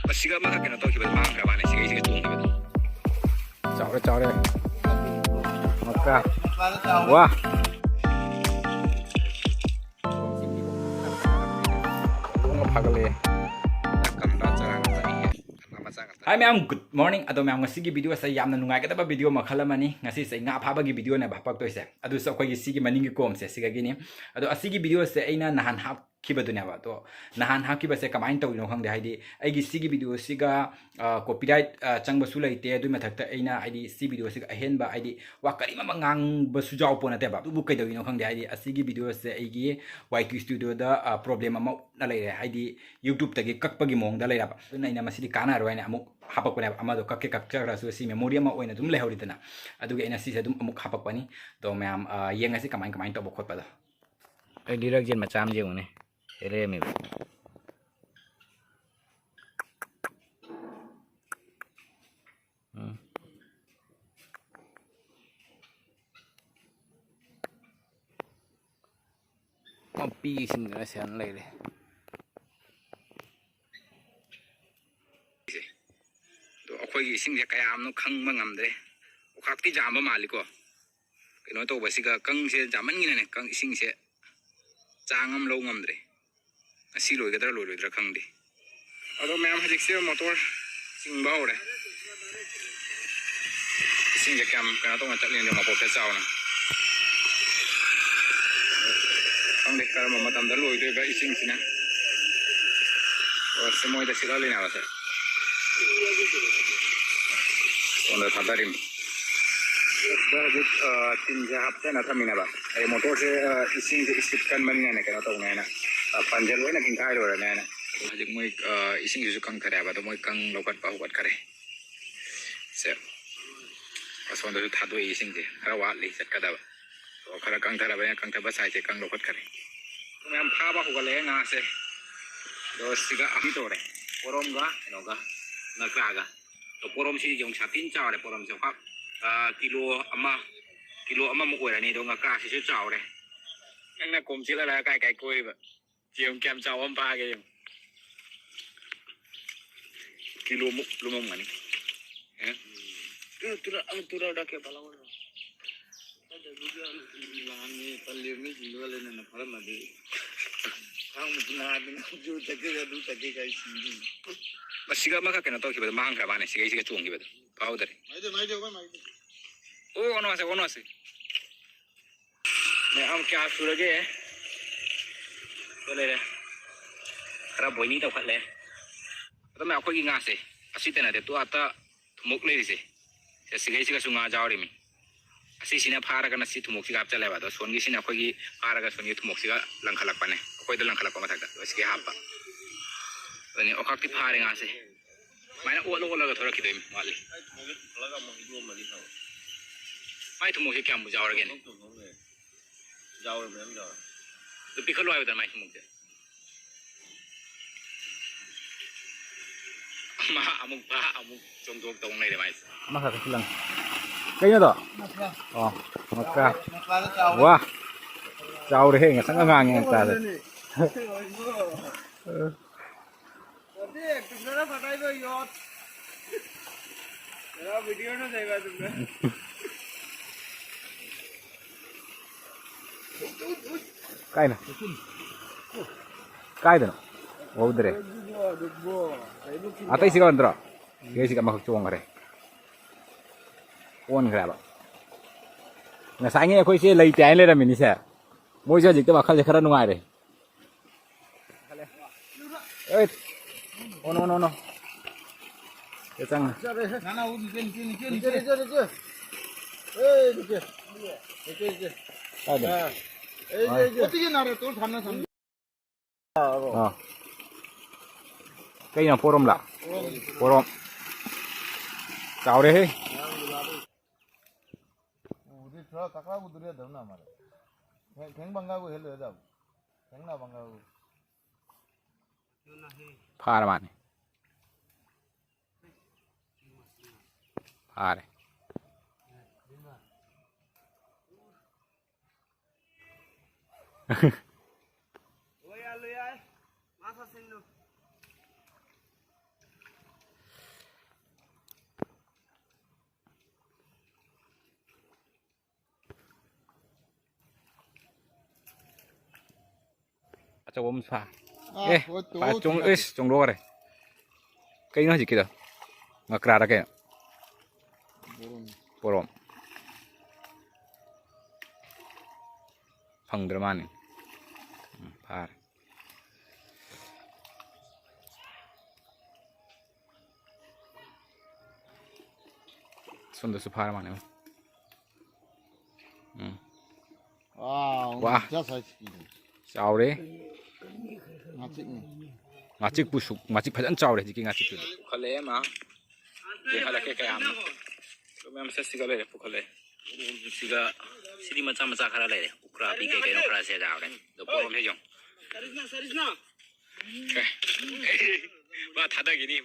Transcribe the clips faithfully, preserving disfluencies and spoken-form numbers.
ꯃꯁꯤꯒ ꯑꯃ ꯀꯩꯅꯣ ꯇꯧꯈꯤꯕꯗꯣ ꯃꯥꯡꯈ꯭ꯔ ꯃꯥꯜꯂꯦ, ꯁꯤꯒ ꯑꯩꯁꯤꯒ ꯇꯣꯡꯈꯤꯕꯗꯣ꯫ ꯆꯥꯎꯔꯦ, ꯆꯥꯎꯔꯦ꯫ ꯉꯀ꯭ꯔꯥ꯫ ꯋꯥ꯫ ꯐꯥꯒꯠꯂꯛꯑꯦ꯫ ꯀꯪꯂꯥ ꯆꯔꯥ ꯉꯥꯛꯇꯅꯤ꯫ ꯀꯪꯂꯥ ꯃꯆꯥ ꯉꯥꯛꯇꯅꯤ꯫ Hi ꯃꯌꯥꯝ, good morning꯫ ꯑꯗꯣ ꯃꯌꯥꯝ, ꯉꯁꯤꯒꯤ video ꯑꯁꯦ ꯌꯥꯝꯅ ꯅꯨꯡꯉꯥꯏꯒꯗꯕ video ꯃꯈꯜ ꯑꯃꯅꯤ꯫ ꯉꯁꯤꯁꯦ ꯉꯥ ꯐꯥꯕꯒꯤ videoꯅꯦꯕ ꯍꯥꯄꯛꯇꯣꯏꯁꯦ꯫ ꯑꯗꯨꯁꯨ ꯑꯩꯈꯣꯏꯒꯤ ꯁꯤꯒꯤ ꯃꯅꯤꯡꯒꯤ ꯀꯣꯝꯁꯦ ꯁꯤꯒꯒꯤꯅꯤ꯫ ꯑꯗꯣ ꯑꯁꯤꯒꯤ videoꯁꯦ ꯑꯩꯅ ꯅꯍꯥꯟ ꯍꯥꯞ ꯈꯤꯕꯗꯨꯅꯦꯕ꯫ ꯑꯗꯣ ꯅꯍꯥꯟ ꯍꯥꯞꯈꯤꯕꯁꯦ ꯀꯃꯥꯏꯅ ꯇꯧꯔꯤꯅꯣ ꯈꯪꯗꯦ, ꯍꯥꯏꯗꯤ ꯑꯩꯒꯤ ꯁꯤꯒꯤ videoꯁꯤꯒ, ꯑ, copyright, ꯑ, ꯆꯪꯕꯁꯨ ꯂꯩꯇꯦ꯫ ꯑꯗꯨꯏ ꯃꯊꯛꯇ ꯑꯩꯅ, ꯍꯥꯏꯗꯤ, ꯁꯤ videoꯁꯤꯒ ꯑꯍꯦꯟꯕ, ꯍꯥꯏꯗꯤ, ꯋꯥ ꯀꯔꯤꯝ ꯑꯃ ꯉꯥꯡꯕꯁꯨ ꯌꯥꯎꯄꯣꯠ ꯅꯠꯇꯦꯕ꯫ ꯑꯗꯨꯕꯨ ꯀꯩꯗꯧꯔꯤꯅꯣ ꯈꯪꯗꯦ, ꯍꯥꯏꯗꯤ, ꯑꯁꯤꯒꯤ videoꯁꯦ ꯑꯩꯒꯤ YT Studioꯗ, ꯑ, problem ꯑꯃ ꯂꯩꯔꯦ, ꯍꯥꯏꯗꯤ, YouTubeꯇꯒꯤ ꯀꯛꯄꯒꯤ ꯃꯑꯣꯡꯗ ꯂꯩꯔꯕ꯫ ꯑꯗꯨꯅ ꯑꯩꯅ ꯃꯁꯤꯗꯤ ꯀꯥꯟꯅꯔꯣꯏ ꯍꯥꯏꯅ ꯑꯃꯨꯛ ꯍꯥꯄꯛꯄꯅꯦꯕ꯫ ꯑꯃꯗꯣ ꯀꯛꯀꯦ ꯀꯛꯆꯈ꯭ꯔꯁꯨ, ꯁꯤ memory ꯑꯃ ꯑꯣꯏꯅ ꯑꯗꯨꯝ ꯂꯩꯍꯧꯔꯤꯗꯅ꯫ ꯑꯗꯨꯒꯤ ꯑꯩꯅ ꯁꯤꯁꯦ ꯑꯗꯨꯝ ꯑꯃꯨꯛ ꯍꯥꯄꯛꯄꯅꯤ꯫ ꯑꯗꯣ ꯃꯌꯥꯝ, ꯑ, ꯌꯦꯡꯉꯁꯤ ꯀꯃꯥꯏ ꯀꯃꯥꯏꯅ ꯇꯧꯕ ꯈꯣꯠꯄꯗꯣ꯫ ꯑꯩ ꯂꯤꯔꯛ ꯌꯦꯟ ꯃꯆꯥ ꯑꯃ ꯌꯦꯡꯉꯨꯅꯦ꯫ ꯁꯤ ꯂꯩꯔꯝꯃꯦꯕ꯫ ꯎꯝ꯫ ꯃꯄꯤꯁꯤꯡꯗꯨꯅ ꯁꯦꯟ ꯂꯩꯔꯦ꯫ ꯑꯗꯣ ꯑꯩꯈꯣꯏꯒꯤ ꯏꯁꯤꯡꯁꯦ ꯀꯌꯥꯝꯅꯣ ꯈꯪꯕ ꯉꯝꯗ꯭ꯔꯦ꯫ ꯑꯣꯈꯥꯛꯇꯤ ꯌꯥꯝꯕ ꯃꯥꯜꯂꯤꯀꯣ꯫ ꯀꯩꯅꯣ ꯇꯧꯕꯁꯤꯒ, ꯀꯪꯁꯦ ꯌꯥꯝꯃꯟꯒꯤꯅꯅꯦ, ꯀꯪ ꯏꯁꯤꯡꯁꯦ ꯆꯥꯡ ꯑꯃ ꯂꯧ ꯉꯝꯗ꯭ꯔꯦ꯫ ꯉꯁꯤ ꯂꯣꯏꯒꯗ꯭ꯔꯥ ꯂꯣꯏꯔꯣꯏꯗ꯭ꯔꯥ ꯈꯪꯗꯦ꯫ ꯑꯗꯣ ꯃꯌꯥꯝ ꯍꯧꯖꯤꯛꯁꯦ ꯃꯣꯇꯣꯔ ꯆꯤꯡꯕ ꯍꯧꯔꯦ꯫ ꯏꯁꯤꯡꯁꯦ ꯀꯌꯥꯝ ꯀꯩꯅꯣ ꯇꯧꯅ ꯆꯠꯂꯤꯅꯣ, ꯃꯄꯣꯛꯁꯦ ꯆꯥꯎꯅ꯫ ꯈꯪꯗꯦ ꯀꯔꯝꯕ ꯃꯇꯝꯗ ꯂꯣꯏꯗꯣꯏꯕ ꯏꯁꯤꯡꯁꯤꯅ꯫ ꯑꯣ, ꯁꯤ ꯃꯣꯏꯗ ꯁꯤꯠꯍꯜꯂꯤꯅꯦꯕ ꯁꯦ꯫ ꯁꯣꯝꯗ ꯊꯥꯗꯔꯤꯝ꯫ ꯁꯤꯗ ꯍꯧꯖꯤꯛ, ꯑ, ꯇꯤꯟꯁꯦ ꯍꯥꯞꯆꯅ ꯊꯝꯃꯤꯅꯦꯕ꯫ ꯑꯩ ꯃꯣꯇꯣꯔꯁꯦ, ꯑ, ꯏꯁꯤꯡꯁꯦ speed ꯀꯟꯕꯅꯤꯅꯅꯦ, ꯀꯩꯅꯣ ꯇꯧꯅꯤ ꯍꯥꯏꯅ, ꯑ, ꯄꯥꯟꯖꯦꯜ ꯂꯣꯏꯅ ꯀꯤꯡꯈꯥꯏ ꯂꯣꯏꯔꯅꯤ ꯍꯥꯏꯅ꯫ ꯑꯗꯣ ꯍꯧꯖꯤꯛ ꯃꯣꯏ, ꯑ, ꯏꯁꯤꯡꯁꯤꯁꯨ ꯀꯪꯊꯔꯦꯕ, ꯑꯗꯣ ꯃꯣꯏ ꯀꯪ ꯂꯧꯈꯠꯄ ꯍꯧꯒꯠꯈꯔꯦ꯫ ꯁꯦ, ꯑꯁꯣꯝꯗꯁꯨ ꯊꯥꯗꯣꯛꯏ ꯏꯁꯤꯡꯁꯦ, ꯈꯔ ꯋꯥꯠꯂꯤ ꯆꯠꯀꯗꯕ꯫ ꯑꯣ, ꯈꯔ ꯀꯪꯊꯔꯕꯅꯤꯅ ꯀꯪꯊꯕ ꯁꯥꯏꯁꯦ ꯀꯪ ꯂꯧꯈꯠꯈꯔꯦ꯫ ꯃꯌꯥꯝ ꯐꯥꯕ ꯍꯧꯒꯠꯂꯛꯑꯦ ꯉꯥꯁꯦ꯫ ꯑꯗꯣ ꯁꯤꯒ ꯑꯅꯤ ꯇꯧꯔꯦ, ꯄꯣꯔꯣꯝꯒ ꯀꯩꯅꯣꯒ, ꯉꯀ꯭ꯔꯥꯒ꯫ ꯑꯗꯣ ꯄꯣꯔꯣꯝꯁꯤꯗꯤ ꯌꯦꯡꯉꯨ, ꯁꯥꯊꯤꯅ ꯆꯥꯎꯔꯦ ꯄꯣꯔꯣꯝꯁꯦ꯫ ꯈ꯭ꯋꯥꯏ, ꯑ, ꯀꯤꯂꯣ ꯑꯃ, ꯀꯤꯂꯣ ꯑꯃꯃꯨꯛ ꯑꯣꯏꯔꯅꯤ꯫ ꯑꯗꯣ ꯉꯀ꯭ꯔꯥꯁꯤꯁꯨ ꯆꯥꯎꯔꯦ꯫ ꯅꯪꯅ ꯀꯣꯝ ꯆꯤꯜꯍꯜꯂꯒ ꯀꯥꯏ ꯀꯥꯏ ꯀꯣꯏꯔꯤꯕ? ꯌꯦꯡꯉꯨ ꯀꯌꯥꯝ ꯆꯥꯎꯕ ꯑꯃ ꯐꯥꯒꯦ ꯌꯦꯡꯉꯨ꯫ ꯀꯤꯂꯣꯃꯨꯛ ꯂꯨꯝꯃꯝꯒꯅꯤ꯫ ꯑꯦ? ꯇꯨꯔ, ꯇꯨꯔ, ꯑ, ꯇꯨꯔ ꯗꯥꯛꯀꯦ ꯄꯥꯂꯥ ꯑꯣꯏꯔꯣ꯫ ꯂꯥꯡꯉꯦ, ꯇꯜꯂꯦ, ꯃꯤꯁꯤꯡꯗꯨꯒ ꯂꯩꯅꯅ ꯐꯥꯔꯝꯃꯗꯤ꯫ ꯈꯥꯡꯕꯁꯨ ꯅꯥꯗꯅ ꯖꯨ ꯊꯛꯀꯦꯒ ꯑꯗꯨ ꯊꯛꯀꯦꯒ ꯑꯩ ꯁꯤꯅꯤ꯫ ꯃꯁꯤꯒ ꯑꯃꯈꯛ ꯀꯩꯅꯣ ꯇꯧꯈꯤꯕꯗꯣ ꯃꯥꯡꯈ꯭ꯔ ꯃꯥꯅꯦ, ꯁꯤꯒꯩꯁꯤꯒ ꯆꯣꯡꯈꯤꯕꯗꯣ꯫ ꯐꯥꯎꯗꯔꯦ꯫ ꯃꯥꯏꯗ, ꯃꯥꯏꯗ, ꯑꯩꯈꯣꯏ ꯃꯥꯏꯗ꯫ ꯑꯣ, ꯑꯣꯟꯅꯁꯦ, ꯑꯣꯟꯅꯁꯦ꯫ ꯃꯌꯥꯝ ꯀꯌꯥ ꯁꯨꯔꯒꯦ? ꯁꯤꯗ ꯂꯩꯔꯦ꯫ ꯈꯔ ꯕꯣꯏꯅꯤ ꯇꯧꯈꯠꯂꯦ꯫ ꯑꯗꯣ ꯃꯌꯥꯝ ꯑꯩꯈꯣꯏꯒꯤ ꯉꯥꯁꯦ ꯑꯁꯤꯇ ꯅꯠꯇꯦ, ꯇꯨ ꯑꯥꯗ ꯊꯨꯝꯃꯣꯛ ꯂꯩꯔꯤꯁꯦ꯫ ꯁꯦ ꯁꯤꯈꯩꯁꯤꯒꯁꯨ ꯉꯥ ꯌꯥꯎꯔꯤꯃꯤ꯫ ꯑꯁꯤꯁꯤꯅ ꯐꯥꯔꯒꯅ ꯁꯤ ꯊꯨꯝꯃꯣꯛꯁꯤꯒ ꯍꯥꯞꯆꯜꯂꯦꯕ꯫ ꯑꯗꯣ ꯁꯣꯟꯒꯤꯁꯤꯅ ꯑꯩꯈꯣꯏꯒꯤ ꯐꯥꯔꯒ ꯁꯣꯟꯒꯤ ꯊꯨꯝꯃꯣꯛꯁꯤꯒ ꯂꯪꯈꯠꯂꯛꯄꯅꯦ꯫ ꯑꯩꯈꯣꯏꯗ ꯂꯪꯈꯠꯂꯛꯄ ꯃꯊꯛꯇ꯫ ꯑꯗꯣ ꯁꯤꯒꯤ ꯍꯥꯞꯄ꯫ ꯑꯗꯨꯅꯤ ꯑꯣꯈꯥꯛꯇꯤ ꯐꯥꯔꯦ ꯉꯥꯁꯦ꯫ ꯁꯨꯃꯥꯏꯅ ꯑꯣꯠꯂ ꯑꯣꯠꯂꯒ ꯊꯣꯔꯛꯈꯤꯗꯣꯏꯅꯤ ꯋꯥꯠꯂꯤ꯫ ꯑꯩ ꯊꯨꯝꯃꯣꯛꯁꯦ ꯄꯨꯈꯠꯂꯒ ꯑꯃꯨꯛ ꯍꯩꯗꯣꯛꯑꯝꯃꯗꯤ ꯐꯕ꯫ ꯃꯥꯏ ꯊꯨꯝꯃꯣꯛꯁꯦ ꯀꯌꯥꯝꯕꯨ ꯌꯥꯎꯔꯒꯦꯅꯦ? ꯌꯥꯎꯔꯦ, ꯃꯌꯥꯝ ꯌꯥꯎꯔꯦ꯫ ꯑꯗꯨ ꯄꯤꯈꯠꯂꯣ ꯍꯥꯏꯕꯗ ꯃꯥꯏ ꯊꯨꯝꯃꯣꯛꯁꯦ꯫ ꯑꯃ ꯑꯃꯨꯛ ꯐꯥ ꯑꯃꯨꯛ ꯆꯣꯡꯊꯣꯛ ꯇꯧ ꯂꯩꯔꯦ ꯃꯥꯏꯁꯦ꯫ ꯑꯃꯈꯛ ꯀꯛꯁꯤꯜꯂꯪ꯫ ꯀꯩꯅꯣꯗꯣ? ꯑꯣ, ꯉꯀ꯭ꯔꯥ꯫ ꯉꯀ꯭ꯔꯥꯗꯣ ꯆꯥꯎꯔꯦ꯫ ꯋꯥ! ꯆꯥꯎꯔꯦꯍꯦ, ꯉꯁꯪ ꯉꯥꯡꯉꯦ ꯉꯀ꯭ꯔꯥꯁꯦ꯫ ꯑꯗꯨꯅꯦ꯫ ꯑꯗꯨꯗꯤ ꯇꯨꯡꯗꯅ ꯐꯗꯥꯏꯗꯣ ꯌꯣꯠ꯫ ꯌꯥ, video ꯅ ꯂꯩꯕ ꯑꯗꯨꯝꯅ꯫ ꯀꯥꯏꯅ? ꯀꯥꯏꯗꯅꯣ? ꯎꯍꯧꯗ꯭ꯔꯦ꯫ ꯑꯇꯩꯁꯤꯒ ꯅꯠꯇ꯭ꯔꯣ? ꯁꯤꯒꯩꯁꯤꯒ ꯑꯃꯈꯛ ꯆꯣꯡꯈ꯭ꯔꯦ꯫ ꯑꯣꯟꯈ꯭ꯔꯦꯕ꯫ ꯉꯁꯥꯏꯉꯩ ꯑꯩꯈꯣꯏꯁꯦ ꯂꯩꯇꯦ ꯍꯥꯏꯅ ꯂꯩꯔꯝꯃꯤꯅꯤꯁꯦ꯫ ꯃꯣꯏꯁꯦ ꯍꯧꯖꯤꯛꯇꯤ ꯋꯥꯈꯜꯁꯦ ꯈꯔ ꯅꯨꯡꯉꯥꯏꯔꯦ꯫ ꯑꯦ, ꯑꯣꯅꯣ, ꯑꯣꯅꯣ, ꯑꯣꯅꯣ꯫ ꯁꯤꯗ ꯆꯪꯉꯦ꯫ ꯅꯤꯀꯦ, ꯅꯤꯀꯦ, ꯅꯤꯀꯦ, ꯅꯤꯀꯦ꯫ ꯑꯦ, ꯅꯤꯀꯦ꯫ ꯅꯤꯀꯦ, ꯅꯤꯀꯦ꯫ ꯀꯥꯏꯗ? ꯑꯥ꯫ ꯑꯦ, ꯑꯥ꯫ ꯑꯦ, ꯑꯦ꯫ ꯑꯣ, ꯇꯤꯀꯦ ꯅꯥꯔꯦ, ꯇꯣ ꯊꯝꯅ ꯊꯝꯅ꯫ ꯑꯥ꯫ ꯀꯩꯅꯣ, ꯄꯣꯔꯣꯝꯂꯥ? ꯄꯣꯔꯣꯝ꯫ ꯄꯣꯔꯣꯝ꯫ ꯆꯥꯎꯔꯦꯍꯦ꯫ ꯎꯗꯤ ꯊꯣꯔꯥ ꯀꯀꯔꯥ ꯎꯗꯨꯔꯤ ꯑꯗꯨꯝ ꯅꯥ ꯃꯥꯔꯦ꯫ ꯊꯦꯡ, ꯊꯦꯡ ꯕꯪꯒꯥ ꯎ ꯍꯦꯜꯂꯣ ꯌꯥꯗꯕ꯫ ꯊꯦꯡ ꯅꯥ ꯕꯪꯒꯥ ꯎ꯫ ꯐꯥꯔ ꯃꯥꯅꯤ꯫ ꯐꯥꯔꯦ꯫ ꯂꯣꯏ ꯌꯥꯏ, ꯂꯣꯏ ꯌꯥꯏ꯫ ꯃꯥ ꯁꯥꯁꯤꯡꯗꯨ꯫ ꯇꯧꯕ ꯑꯃ ꯁꯥ꯫ ꯑꯥ, ꯑꯦ, ꯍꯣꯏ, ꯇꯣ, ꯄꯥ-, ꯆꯣꯡ-, ꯇꯣ꯫ ꯏꯁ, ꯆꯣꯡꯗꯣꯛꯈ꯭ꯔꯦ꯫ ꯀꯩꯅꯣ ꯍꯧꯖꯤꯛꯀꯤꯗꯣ? ꯉꯀ꯭ꯔꯥꯔ ꯀꯩꯅꯣ? ꯕꯣꯔꯣꯝ꯫ ꯕꯣꯔꯣꯝ꯫ ꯐꯪꯗ꯭ꯔ ꯃꯥꯅꯤ꯫ ꯎꯝ, ꯐꯥꯔꯦ꯫ ꯁꯣꯝꯗꯁꯨ ꯐꯥꯔ ꯃꯥꯜꯂꯦ꯫ ꯎꯝ꯫ ꯋꯥꯎ, ꯋꯥ꯫ ꯉꯥꯆꯤꯛ ꯁꯥꯏꯖꯀꯤꯅꯤ꯫ ꯆꯥꯎꯔꯦ꯫ ꯉꯥꯆꯤꯛꯅꯤ꯫ ꯉꯥꯆꯤꯛꯄꯨ ꯁꯨꯛ-, ꯉꯥꯆꯤꯛ ꯐꯖꯅ ꯆꯥꯎꯔꯦ ꯍꯧꯖꯤꯛꯀꯤ ꯉꯥꯆꯤꯛꯇꯨꯗꯤ꯫ ꯄꯨꯈꯠꯂꯛꯑꯦ ꯃꯥ꯫ ꯌꯦꯡꯍꯜꯂꯛꯀꯦ ꯀꯌꯥꯝꯅꯣ꯫ ꯑꯗꯨ ꯃꯌꯥꯝ ꯃꯁꯛꯁꯤꯒ ꯂꯩꯔꯦ ꯄꯨꯈꯠꯂꯛꯑꯦ꯫ ꯁꯤꯒ ꯁꯤꯗꯤ ꯃꯆꯥ ꯃꯆꯥ ꯈꯔ ꯂꯩꯔꯦ꯫ ꯎꯀ꯭ꯔꯥꯕꯤ ꯀꯩ ꯀꯩꯅꯣ ꯈꯔ ꯁꯦ ꯌꯥꯎꯔꯦ꯫ ꯑꯗꯣ ꯄꯣꯔꯣꯝꯁꯦ ꯌꯦꯡꯉꯣ꯫ ꯃꯥ ꯊꯥꯗꯈꯤꯅꯤ꯫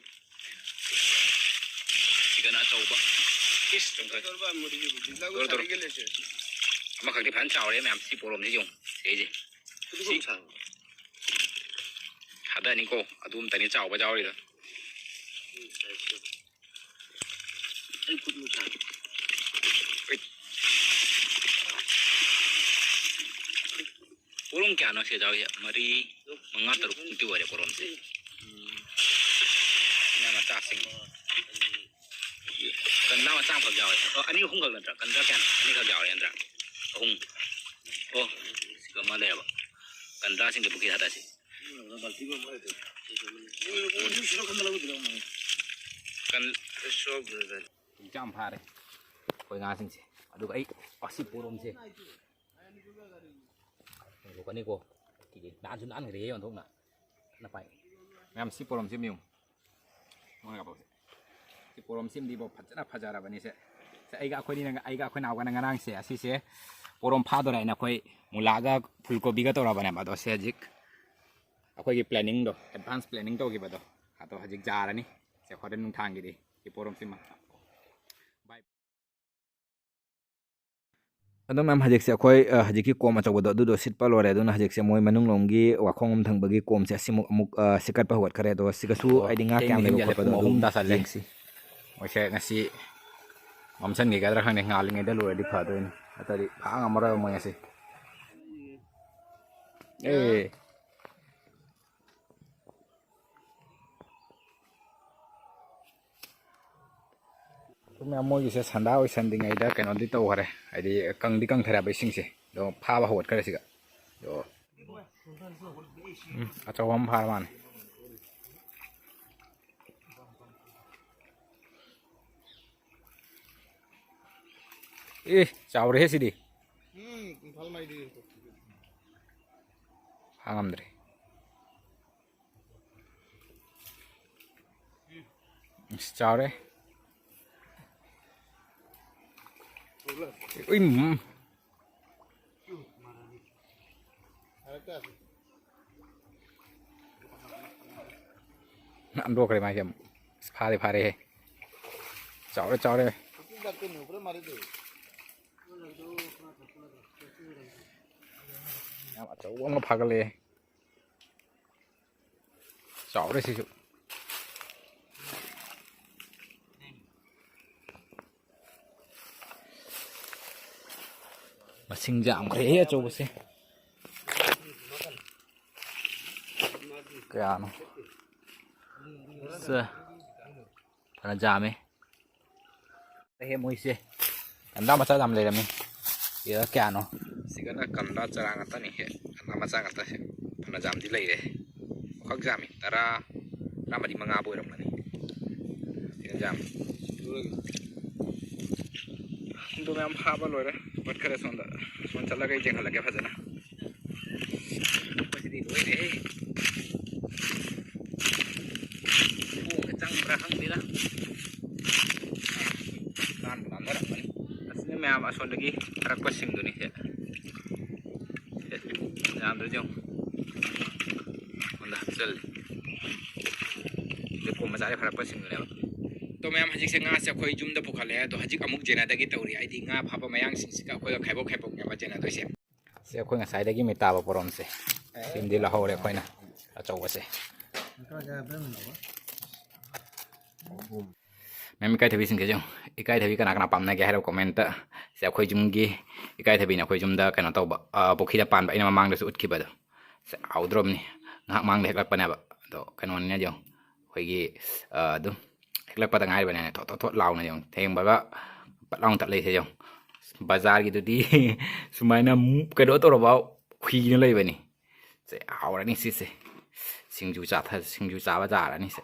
ꯁꯤꯗꯅ ꯑꯆꯧꯕ꯫ ꯏꯁ, ꯆꯣꯡꯊꯣꯛ-, ꯗꯣꯔꯣ, ꯗꯣꯔꯣ꯫ ꯑꯃꯈꯛꯇꯤ ꯐꯖꯅ ꯆꯥꯎꯔꯦ ꯃꯌꯥꯝ꯫ ꯁꯤ ꯄꯣꯔꯣꯝꯁꯤ ꯌꯦꯡꯉꯨ꯫ ꯁꯤꯁꯦ꯫ ꯁꯤ-, ꯊꯥꯗꯅꯤꯀꯣ꯫ ꯑꯗꯨ ꯑꯝꯇꯅꯤ ꯆꯥꯎꯕ ꯌꯥꯎꯔꯤꯗꯣ꯫ ꯑꯩ ꯈꯨꯠ ꯃꯨꯛ ꯁꯥꯡꯉꯤ꯫ ꯄꯣꯔꯣꯝ ꯀꯌꯥꯅꯣ ꯁꯤꯗ ꯌꯥꯎꯔꯤꯁꯦ? ꯃꯔꯤ, ꯃꯉꯥ, ꯇꯔꯨꯛ ꯃꯨꯛꯇꯤ ꯑꯣꯏꯔꯦ ꯄꯣꯔꯣꯝꯁꯦ꯫ ꯁꯤꯅ ꯃꯆꯥꯁꯤꯡ꯫ ꯀꯟꯗꯥ ꯃꯆꯥ ꯑꯃꯈꯛ ꯌꯥꯎꯔꯦ꯫ ꯑꯣ, ꯑꯅꯤ ꯑꯍꯨꯝꯈꯛ ꯅꯠꯇ꯭ꯔꯥ? ꯀꯟꯗꯥ ꯀꯌꯥꯅꯣ? ꯑꯅꯤꯈꯛ ꯌꯥꯎꯔꯦ ꯅꯠꯇ꯭ꯔꯥ? ꯑꯍꯨꯝ꯫ ꯑꯣ, ꯁꯤꯒ ꯑꯃ ꯂꯩꯔꯕ꯫ ꯀꯟꯗꯥꯁꯤꯡꯁꯦ ꯄꯨꯈ꯭ꯔꯤ ꯊꯥꯗꯁꯤ꯫ ꯀꯟ-, ꯄꯨꯡ ꯆꯥꯝ ꯐꯥꯔꯦ ꯑꯩꯈꯣꯏ ꯉꯥꯁꯤꯡꯁꯦ꯫ ꯑꯗꯨꯒ ꯑꯩ ꯑꯁꯤ ꯄꯣꯔꯣꯝꯁꯦ ꯌꯣꯟꯊꯣꯛꯀꯅꯤꯀꯣ꯫ ꯅꯥꯟꯁꯨ ꯅꯥꯟꯈ꯭ꯔꯦꯍꯦ ꯑꯣꯟꯊꯣꯛꯅ꯫ ꯐꯖꯅ ꯄꯥꯏ꯫ ꯃꯌꯥꯝ ꯁꯤ ꯄꯣꯔꯣꯝꯁꯤ ꯑꯃ ꯌꯦꯡꯉꯨ꯫ ꯃꯣꯏ ꯀꯥꯄꯣꯛꯁꯦ꯫ ꯁꯤ ꯄꯣꯔꯣꯝ ꯁꯤꯃꯗꯤꯕꯣ ꯐꯖꯅ ꯐꯖꯔꯕꯅꯤꯁꯦ꯫ ꯁꯦ ꯑꯩꯒ ꯑꯩꯈꯣꯏꯅꯤꯅ, ꯑꯩꯒ ꯑꯩꯈꯣꯏ ꯅꯥꯎꯒꯅ ꯉꯔꯥꯡꯁꯦ ꯑꯁꯤꯁꯦ ꯄꯣꯔꯣꯝ ꯐꯥꯗꯣꯔꯦ ꯍꯥꯏꯅ ꯑꯩꯈꯣꯏ ꯃꯨꯂꯥꯒ ꯐꯨꯜ ꯀꯣꯕꯤꯒ ꯇꯧꯔꯕꯅꯦꯕ꯫ ꯑꯗꯣ ꯁꯦ ꯍꯧꯖꯤꯛ ꯑꯩꯈꯣꯏꯒꯤ ꯄ꯭ꯂꯦꯅꯤꯡꯗꯣ, ꯑꯦꯗꯚꯥꯟꯁ ꯄ꯭ꯂꯦꯅꯤꯡ ꯇꯧꯈꯤꯕꯗꯣ ꯑꯗꯣ ꯍꯧꯖꯤꯛ ꯌꯥꯔꯅꯤ꯫ ꯁꯦ ꯍꯣꯔꯦꯟ ꯅꯨꯡꯊꯥꯡꯒꯤꯗꯤ ꯁꯤ ꯄꯣꯔꯣꯝꯁꯤꯃ꯫ ꯑꯗꯣ ꯃꯌꯥꯝ, ꯍꯧꯖꯤꯛꯁꯦ ꯑꯩꯈꯣꯏ, ꯑ, ꯍꯧꯖꯤꯛꯀꯤ ꯀꯣꯝ ꯑꯆꯧꯕꯗꯣ ꯑꯗꯨꯗꯣ ꯁꯤꯠꯄ ꯂꯣꯏꯔꯦ꯫ ꯑꯗꯨꯅ ꯍꯧꯖꯤꯛꯁꯦ ꯃꯣꯏ ꯃꯅꯨꯡꯂꯣꯝꯒꯤ ꯋꯥꯈꯣꯡ ꯑꯃ ꯊꯪꯕꯒꯤ ꯀꯣꯝꯁꯦ ꯑꯁꯤꯃꯨꯛ ꯑꯃꯨꯛ, ꯑ, ꯁꯤꯀꯠꯄ ꯍꯧꯒꯠꯈ꯭ꯔꯦ꯫ ꯑꯗꯣ ꯁꯤꯒꯁꯨ ꯑꯣ, ꯑꯩꯗꯤ ꯉꯥ ꯊꯦꯡꯗꯤ ꯀꯌꯥꯝ ꯂꯩꯕ ꯊꯦꯡꯖꯜꯂꯦ, ꯈꯣꯠꯄꯗꯣ ꯄꯨꯡ ꯑꯗꯨ ꯑꯍꯨꯝ ꯇꯥꯁꯜꯂꯦ꯫ ꯌꯦꯡꯁꯤ꯫ ꯃꯣꯏꯁꯦ ꯉꯁꯤ ꯃꯝꯁꯟꯈꯤꯒꯗ꯭ꯔꯥ ꯈꯪꯗꯦ, ꯉꯥꯜꯂꯤꯉꯩꯗ ꯂꯣꯏꯔꯗꯤ ꯐꯗꯣꯏꯅꯤ, ꯅꯠꯇ꯭ꯔꯗꯤ ꯐꯥ ꯉꯝꯃꯔꯣꯏꯕ ꯃꯣꯏ ꯉꯁꯤ꯫ ꯑꯦ꯫ ꯃꯌꯥꯝ ꯃꯣꯏꯒꯤꯁꯦ ꯁꯟꯗꯥ ꯑꯣꯏꯁꯟꯗ꯭ꯔꯤꯉꯩꯗ ꯀꯩꯅꯣꯗꯤ ꯇꯧꯈꯔꯦ, ꯍꯥꯏꯗꯤ ꯀꯪꯗꯤ ꯀꯪꯊꯔꯦꯕ ꯏꯁꯤꯡꯁꯦ꯫ ꯑꯗꯣ ꯐꯥꯕ ꯍꯧꯒꯠꯈꯔꯦ ꯁꯤꯒ꯫ ꯑꯗꯣ ꯎꯝ, ꯑꯆꯧꯕ ꯑꯃ ꯐꯥꯔ ꯃꯥꯜꯂꯦ꯫ ꯑꯦ, ꯆꯥꯎꯔꯦꯍꯦ ꯁꯤꯗꯤ꯫ ꯎꯝ, ꯏꯝꯐꯥꯜ ꯃꯩꯗꯤ꯫ ꯐꯥ ꯉꯝꯗ꯭ꯔꯦ꯫ ꯑꯁ, ꯆꯥꯎꯔꯦ꯫ ꯎꯏ, ꯎꯝ꯫ ꯍꯟꯗꯣꯛꯈ꯭ꯔꯦ ꯃꯥꯁꯦ ꯑꯃꯨꯛ꯫ ꯑꯁ, ꯐꯥꯔꯦ, ꯐꯥꯔꯦꯍꯦ꯫ ꯆꯥꯎꯔꯦ, ꯆꯥꯎꯔꯦ꯫ ꯌꯥꯝ ꯑꯆꯧꯕ ꯑꯃ ꯐꯥꯒꯠꯂꯛꯑꯦ꯫ ꯆꯥꯎꯔꯦ ꯁꯤꯁꯨ꯫ ꯃꯁꯤꯡ ꯌꯥꯝꯈ꯭ꯔꯦꯍꯦ ꯑꯆꯧꯕꯁꯦ꯫ ꯀꯌꯥꯅꯣ? ꯁꯦ꯫ ꯐꯅ ꯌꯥꯝꯃꯦ꯫ ꯑꯦ, ꯃꯣꯏꯁꯦ ꯀꯟꯗꯥ ꯃꯆꯥ ꯌꯥꯝ ꯂꯩꯔꯝꯃꯤ꯫ ꯁꯤꯗ ꯀꯌꯥꯅꯣ? ꯁꯤꯒꯅ ꯀꯟꯗꯥ ꯆꯔꯥ ꯉꯥꯛꯇꯅꯤ꯫ ꯍꯦ, ꯀꯟꯗꯥ ꯃꯆꯥ ꯉꯥꯛꯇ꯫ ꯁꯦ, ꯐꯅ ꯌꯥꯝꯗꯤ ꯂꯩꯔꯦ꯫ ꯈꯛ ꯌꯥꯝꯃꯤ꯫ ꯇꯔꯥ, ꯇꯔꯥꯃꯔꯤ ꯃꯉꯥꯕꯨ ꯑꯣꯏꯔꯝꯒꯅꯤ꯫ ꯁꯤꯅ ꯌꯥꯝꯃꯤ꯫ ꯑꯗꯨ ꯃꯌꯥꯝ ꯐꯥꯕ ꯂꯣꯏꯔꯦ꯫ ꯄꯠꯈꯔꯦ ꯁꯣꯝꯗ꯫ ꯁꯣꯝ ꯆꯠꯂꯒ ꯑꯩ ꯌꯦꯡꯍꯜꯂꯒꯦ ꯐꯖꯅ꯫ ꯃꯁꯤꯗꯤ ꯂꯣꯏꯔꯦꯍꯦ꯫ ꯈꯣꯡꯒ ꯆꯪꯕ꯭ꯔꯥ ꯈꯪꯗꯦꯗ꯫ ꯂꯥꯟꯕꯨ ꯂꯥꯟꯊꯔꯝꯒꯅꯤ꯫ ꯑꯁꯤꯅ ꯃꯌꯥꯝ ꯑꯁꯣꯝꯗꯒꯤ ꯊꯥꯔꯛꯄꯁꯤꯡꯗꯨꯅꯤ ꯁꯦ꯫ ꯁꯦ, ꯃꯌꯥꯝꯗꯨ ꯌꯦꯡꯉꯨ꯫ ꯁꯣꯝꯗ ꯍꯥꯞꯆꯜꯂꯤ꯫ ꯂꯩꯈꯣꯝ ꯃꯆꯥꯗ ꯐꯥꯔꯛꯄꯁꯤꯡꯗꯨꯅꯦꯕ꯫ ꯑꯗꯣ ꯃꯌꯥꯝ, ꯍꯧꯖꯤꯛꯁꯦ ꯉꯥꯁꯦ ꯑꯩꯈꯣꯏ ꯌꯨꯝꯗ ꯄꯨꯈꯠꯂꯛꯑꯦ꯫ ꯑꯗꯣ ꯍꯧꯖꯤꯛ ꯑꯃꯨꯛ ꯌꯦꯟꯅꯗꯒꯦ ꯇꯧꯔꯤ꯫ ꯍꯥꯏꯗꯤ ꯉꯥ ꯐꯥꯕ ꯃꯌꯥꯡꯁꯤꯡꯁꯤꯒ ꯑꯩꯈꯣꯏꯒ ꯈꯥꯏꯕꯣꯛ ꯈꯥꯏꯕꯣꯛꯅꯦꯕ ꯌꯦꯟꯅꯗꯣꯏꯁꯦ꯫ ꯁꯤ ꯑꯩꯈꯣꯏ ꯉꯁꯥꯏꯗꯒꯤ ꯃꯤ ꯇꯥꯕ ꯄꯣꯔꯣꯝꯁꯦ꯫ ꯁꯤꯃꯗꯤ ꯂꯧꯍꯧꯔꯦ ꯑꯩꯈꯣꯏꯅ, ꯑꯆꯧꯕꯁꯦ꯫ ꯃꯦꯝ ꯏꯀꯥꯏꯊꯕꯤꯁꯤꯡꯁꯦ ꯌꯦꯡꯉꯨ꯫ ꯏꯀꯥꯏꯊꯕꯤ ꯀꯅꯥ ꯀꯅꯥ ꯄꯥꯝꯅꯒꯦ ꯍꯥꯏꯔꯣ comment꯫ ꯁꯦ ꯑꯩꯈꯣꯏ ꯌꯨꯝꯒꯤ ꯏꯀꯥꯏꯊꯕꯤꯅ ꯑꯩꯈꯣꯏ ꯌꯨꯝꯗ ꯀꯩꯅꯣ ꯇꯧꯕ, ꯑ, ꯄꯨꯈ꯭ꯔꯤꯗ ꯄꯥꯟꯕ ꯑꯩꯅ ꯃꯃꯥꯡꯗꯁꯨ ꯎꯠꯈꯤꯕꯗꯣ꯫ ꯁꯦ ꯍꯥꯎꯗ꯭ꯔꯣꯕꯅꯤ꯫ ꯉꯥꯏꯍꯥꯛ ꯃꯥꯡꯗ ꯍꯦꯛꯂꯛꯄꯅꯦꯕ꯫ ꯑꯗꯣ ꯀꯩꯅꯣꯅꯤꯅ ꯌꯦꯡꯉꯨ꯫ ꯑꯩꯈꯣꯏꯒꯤ, ꯑ, ꯑꯗꯨꯝ ꯍꯦꯛꯂꯛꯄꯗ ꯉꯥꯏꯔꯤꯕꯅꯦ꯫ ꯊꯣꯠ ꯊꯣꯠ ꯊꯣꯠ ꯂꯥꯎꯅ ꯌꯦꯡꯉꯨ, ꯊꯦꯡꯕꯒ ꯄꯠ ꯂꯥꯎꯅ ꯇꯠꯂꯛꯏꯁꯦ ꯌꯦꯡꯉꯨ꯫ ꯕꯖꯥꯔꯒꯤꯗꯨꯗꯤ ꯁꯨꯃꯥꯏꯅ ꯃꯨ-, ꯀꯩꯅꯣ ꯇꯧꯔꯕ ꯈꯨꯏꯅ ꯂꯩꯕꯅꯤ꯫ ꯁꯦ, ꯍꯥꯎꯔꯅꯤ ꯁꯤꯁꯦ꯫ ꯁꯤꯡꯖꯨ ꯆꯥꯊ-, ꯁꯤꯡꯖꯨ ꯆꯥꯕ ꯇꯥꯔꯅꯤ ꯁꯦ꯫